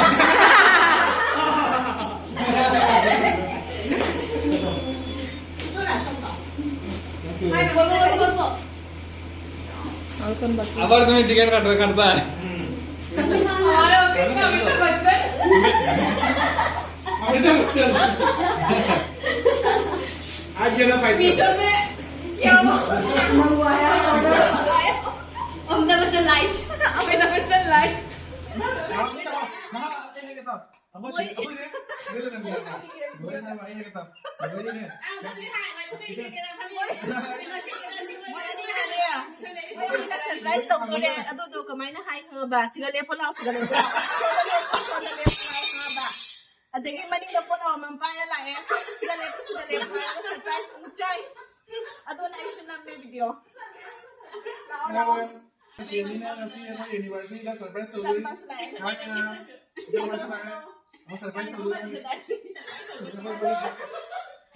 আবার তুমি টিকিট কাটবে, কাটবা। हमारे ऑफिस में अमिताभ बच्चन। अमिताभ बच्चन। आज ज़्यादा फाइट। मीशो से क्या हुआ? मंगवाया, ऑर्डर मंगाया। अमिताभ बच्चन लाइट। अमिताभ बच्चन लाइट। ꯑꯩꯈꯣꯏ ꯁꯤ, ꯑꯩꯈꯣꯏꯅꯦ꯫ ꯂꯣꯏꯅ ꯅꯪ ꯌꯥꯕ꯫ ꯂꯣꯏꯅ ꯅꯪ ꯋꯥꯍꯩ ꯍꯦꯛꯇ ꯇꯧ꯫ ꯂꯣꯏꯅꯅꯦ꯫ ꯃꯣꯏ ꯑꯅꯤ ꯍꯥꯏꯔꯦ꯫ ꯃꯣꯏ ꯑꯅꯤꯅ ꯁꯔꯄ꯭ꯔꯥꯏꯁ ꯇꯧꯗꯣꯔꯦ꯫ ꯑꯗꯨꯗꯣ ꯀꯃꯥꯏꯅ ꯍꯥꯏ ꯈꯪꯉꯕ? ꯁꯤꯒ ꯂꯦꯞꯄꯣ ꯂꯥꯎ, ꯁꯤꯒ ꯂꯦꯞꯄꯣ ꯂꯥꯎ꯫ ꯁꯣꯝꯗ ꯂꯦꯞꯄꯣ, ꯁꯣꯝꯗ ꯂꯦꯞꯄꯣ ꯍꯥꯏ ꯈꯪꯉꯕ? ꯑꯗꯒꯤ ꯃꯅꯤꯡꯗ ꯄꯣꯠ ꯑꯃꯃꯝ ꯄꯥꯏꯔ ꯂꯥꯛꯑꯦ꯫ ꯁꯤꯗ ꯂꯦꯞꯄꯨ, ꯁꯤꯗ ꯂꯦꯞꯄꯨ ꯍꯥꯏꯔꯒ ꯁꯔꯄ꯭ꯔꯥꯏꯁ ꯑꯃꯨꯛ ꯆꯥꯏ꯫ ꯑꯗꯨꯅ ꯑꯩꯁꯨ ꯅꯝꯃꯦ ꯚꯤꯗꯤꯑꯣ꯫ ꯂꯥꯛꯑꯣ, ꯂꯥꯛꯑꯣ꯫ ꯀꯦꯅꯤꯅ ꯉꯁꯤ ꯑꯩꯈꯣꯏ ꯑꯦꯅꯤꯚꯔꯁꯔꯤꯗ ꯁꯔꯄ꯭ꯔꯥꯏꯁ ꯇꯧꯗꯣꯏꯅꯤ꯫ ꯏꯆꯥꯅꯨꯄꯥꯁꯨ ꯂꯥꯛꯑꯦ꯫ ꯃꯥꯅ ꯏꯆꯥꯅꯨꯄꯥꯁꯨ ꯂꯥꯛꯑꯦ꯫ ꯑꯃꯨꯛ ꯁꯔꯄ꯭ꯔꯥꯏꯁ ꯇꯧꯗꯣꯏꯅꯤ꯫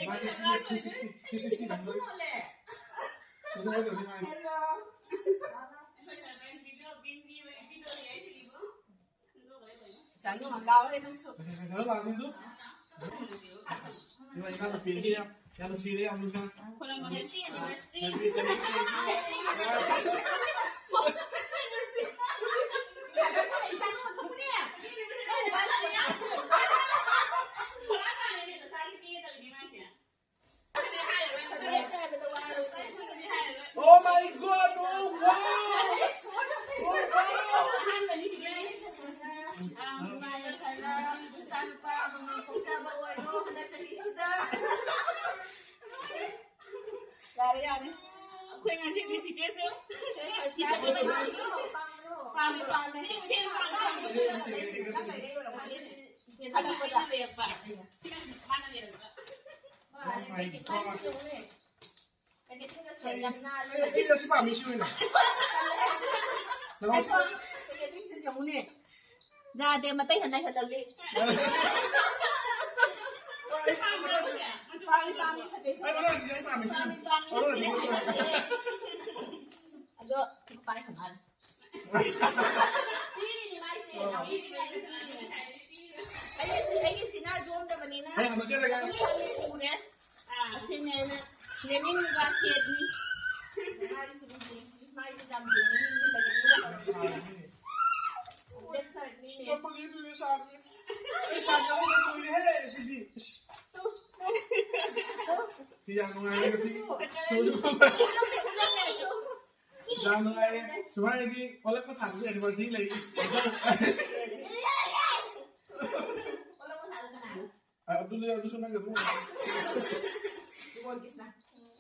ꯃꯥꯒꯤ ꯊ꯭ꯔꯤ ꯁꯤꯛꯁꯇꯤ, ꯊ꯭ꯔꯤ ꯁꯤꯛꯁꯇꯤ ꯐꯪꯗꯣꯏꯅꯤ꯫ ꯍꯦꯜꯂꯣ꯫ ꯑꯗꯨ ꯍꯥꯏꯗꯧꯅꯤ ꯃꯥꯒꯤ꯫ ꯍꯦꯜꯂꯣ꯫ ꯆꯥꯅꯨ, ꯂꯥꯛꯑꯣꯍꯦ ꯅꯪꯁꯨ꯫ ꯐꯖ ꯐꯖꯕ ꯂꯥꯛꯑꯕꯅꯤ ꯑꯗꯨ꯫ ꯏꯃꯥ, ꯏꯃꯥ ꯅꯨꯄꯤꯒꯤ ꯌꯥꯝ ꯅꯨꯡꯁꯤꯔꯦ, ꯌꯥꯝ ꯅꯨꯡꯁꯤꯔꯦ꯫ ꯈꯨꯔꯨꯝꯃꯒꯦ꯫ Happy anniversary꯫ Happy anniversary꯫ Oh my God! Oh wow! Oh wow! ꯑꯍꯥꯟꯕꯅꯤ ꯆꯤꯆꯦ꯫ ꯑꯥ, ꯅꯨꯡꯉꯥꯏ ꯌꯥꯏꯐꯅ ꯏꯆꯥꯅꯨꯄꯥ ꯑꯃꯃꯝ ꯄꯣꯛꯆꯕ ꯑꯣꯏꯔꯣ ꯍꯟꯗꯛ ꯆꯍꯤꯁꯤꯗ꯫ ꯌꯥꯔꯦ, ꯌꯥꯔꯦ꯫ ꯑꯩꯈꯣꯏ ꯉꯁꯤꯗꯤ ꯆꯤꯆꯦꯁꯦ ꯄꯥꯝꯃꯦ, ꯄꯥꯝꯃꯦ꯫ ꯈꯜꯂꯛꯄꯗ꯫ ꯃꯥꯅ ꯂꯩꯔꯛꯄ꯫ ꯑꯩꯅ ꯁꯤ ꯄꯥꯝꯃꯤ, ꯁꯤ ꯑꯣꯏꯅ꯫ ꯌꯥꯗꯦ, ꯃꯇꯩ ꯍꯟꯅ ꯍꯜꯍꯜꯂꯤ꯫ ꯄꯥꯝꯃꯤ, ꯄꯥꯝꯃꯤ, ꯐꯖꯩ, ꯐꯖꯩ꯫ ꯄꯥꯝꯃꯤ, ꯄꯥꯝꯃꯤ, ꯐꯖꯩ, ꯐꯖꯩ꯫ ꯑꯗꯣ ꯄꯥꯏ ꯍꯪꯉꯥꯂꯦ꯫ ꯄꯤꯔꯤꯅꯤ ꯃꯥꯏꯁꯦ꯫ ꯄꯤꯔꯤꯅꯤ, ꯄꯤꯔꯤꯅꯤ꯫ ꯑꯩꯒꯤ, ꯑꯩꯒꯤꯁꯤꯅ ꯌꯣꯝꯗꯕꯅꯤꯅ꯫ ꯑꯩ ꯍꯪꯉꯛꯆꯔꯒꯦ꯫ ꯑꯁꯤꯅꯦ ꯑꯩꯅ ꯂꯦꯅꯤꯡꯉꯤꯕ ꯁꯦꯠꯅꯤ꯫ ꯃꯥꯒꯤꯁꯤꯕꯨ ꯌꯦꯡꯁꯤ꯫ ꯃꯥꯒꯤꯁꯤ ꯌꯥꯝ ꯌꯦꯡꯅꯤꯡꯉꯤ꯫ ꯁꯤ ꯀꯞꯄꯒꯤ ꯏꯗꯨꯏ ꯁꯥꯕꯁꯦ꯫ ꯑꯩ ꯁꯥꯕ ꯌꯥꯎꯍꯧꯗ ꯀꯨꯏꯔꯦꯍꯦ ꯁꯤꯗꯤ꯫ ꯁꯤ ꯌꯥꯝ ꯅꯨꯡꯉꯥꯏꯔꯦ꯫ ꯌꯥꯝ ꯅꯨꯡꯉꯥꯏꯔꯦ꯫ ꯁꯨꯃꯥꯏꯅꯗꯤ ꯑꯣꯜꯂꯛꯄ ꯊꯥꯗꯁꯨ anniversary ꯂꯩ꯫ ꯑ, ꯑꯗꯨꯗꯤ, ꯑꯗꯨꯁꯨ ꯅꯪꯒ ꯑꯗꯨꯝ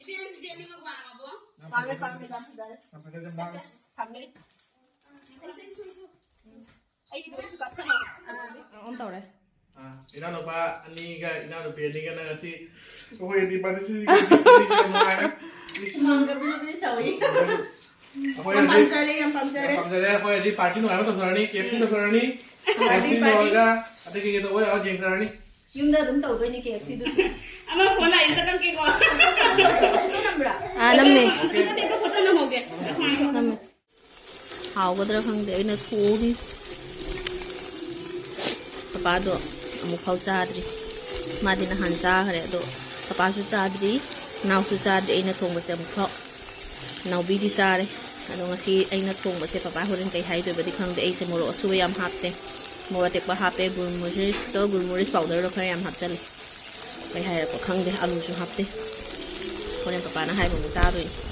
ꯏꯆꯦ, ꯏꯆꯦ ꯑꯅꯤꯃꯛ ꯄꯥꯝꯃꯕꯣ? ꯄꯥꯝꯃꯦ, ꯄꯥꯝꯃꯦ, ꯌꯥꯝ ꯐꯖꯔꯦ꯫ ꯌꯥꯝ ꯐꯖꯔꯦ, ꯌꯥꯝ ꯄꯥꯝꯃꯦ꯫ ꯊꯝꯃꯦ꯫ ꯑꯩꯁꯨ, ꯑꯩꯁꯨ, ꯑꯩꯁꯨ꯫ ꯑꯩꯒꯤꯗꯣ ꯑꯩꯁꯨ ꯀꯥꯞꯁꯜꯂꯣ꯫ ꯑꯣꯟ ꯇꯧꯔꯦ꯫ ꯑ, ꯏꯅꯥꯎꯅꯨꯄꯥ ꯑꯅꯤꯒ ꯏꯅꯥꯎꯅꯨꯄꯤ ꯑꯅꯤꯒꯅ ꯉꯁꯤ ꯑꯩꯈꯣꯏꯒꯤ party ꯁꯤ ꯌꯥꯝ ꯅꯨꯡꯉꯥꯏꯔꯦ꯫ ꯍꯨꯃꯥꯡꯒ ꯕ꯭ꯔꯤ ꯕ꯭ꯔꯤ ꯁꯧꯏ꯫ ꯑꯩꯈꯣꯏ ꯌꯥꯝ ꯍꯧꯖꯤꯛ ꯄꯥꯝꯖꯔꯦ, ꯌꯥꯝ ꯄꯥꯝꯖꯔꯦ꯫ ꯌꯥꯝ ꯄꯥꯝꯖꯔꯦ꯫ ꯑꯩꯈꯣꯏ ꯍꯧꯖꯤꯛ party ꯅꯨꯡꯉꯥꯏꯕ ꯇꯧꯊꯔꯅꯤ, KFC ꯇꯧꯊꯔꯅꯤ꯫ Party, KFC party꯫ ꯂꯣꯏꯔꯒ ꯑꯇꯩ ꯀꯩꯀꯩ ꯇꯧꯕ ꯌꯥꯕ ꯌꯦꯡꯊꯔꯅꯤ꯫ ꯌꯨꯝꯗ ꯑꯗꯨꯝ ꯇꯧꯗꯣꯏꯅꯦ KFC ꯗꯨꯁꯨ꯫ ꯑꯃ phone ꯂꯥꯛꯑꯦ, ꯑꯝꯇ ꯅꯝꯒꯦꯀꯣ꯫ ꯐꯣꯇꯣ ꯅꯝꯕ꯭ꯔꯥ? ꯑꯥ, ꯅꯝꯃꯦ꯫ ꯅꯠꯇꯦ, ꯐꯣꯇꯣ ꯅꯝꯍꯧꯒꯦ꯫ ꯅꯝꯃꯦ꯫ ꯍꯥꯎꯒꯗ꯭ꯔꯥ ꯈꯪꯗꯦ, ꯑꯩꯅ ꯊꯣꯡꯉꯤ꯫ ꯄꯄꯥꯗꯣ ꯑꯃꯨꯛꯐꯥꯎ ꯆꯥꯗ꯭ꯔꯤ꯫ ꯃꯥꯗꯤ ꯅꯍꯥꯟ ꯆꯥꯈ꯭ꯔꯦ, ꯑꯗꯣ ꯄꯄꯥꯁꯨ ꯆꯥꯗ꯭ꯔꯤ, ꯏꯅꯥꯎꯁꯨ ꯆꯥꯗ꯭ꯔꯤ꯫ ꯑꯩꯅ ꯊꯣꯡꯕꯁꯦ ꯑꯃꯨꯛꯐꯥꯎ꯫ ꯏꯅꯥꯎꯕꯤꯗꯤ ꯆꯥꯔꯦ꯫ ꯑꯗꯣ ꯉꯁꯤ ꯑꯩꯅ ꯊꯣꯡꯕꯁꯦ ꯄꯄꯥ ꯍꯣꯔꯦꯟ ꯀꯩ ꯍꯥꯏꯗꯣꯏꯕꯗꯤ ꯈꯪꯗꯦ꯫ ꯑꯩꯁꯦ ꯃꯣꯔꯣꯛ ꯑꯁꯨꯕ ꯌꯥꯝ ꯍꯥꯞꯄꯦ, ꯃꯣꯔꯣꯛ ꯑꯇꯦꯛꯄ ꯍꯥꯞꯄꯦ, ꯒꯨꯜꯃꯨꯔꯤꯁꯇꯣ, ꯒꯨꯜꯃꯨꯔꯤꯁ powderꯗꯣ ꯈꯔ ꯌꯥꯝ ꯍꯥꯞꯆꯜꯂꯦ꯫ ꯀꯩ ꯍꯥꯏꯔꯛꯄ ꯈꯪꯗꯦ, ꯑꯂꯨꯁꯨ ꯍꯥꯞꯇꯦ꯫ ꯍꯣꯔꯦꯟ ꯄꯄꯥꯅ ꯍꯥꯏꯕ ꯑꯃꯨꯛ ꯇꯥꯗꯣꯏꯅꯤ꯫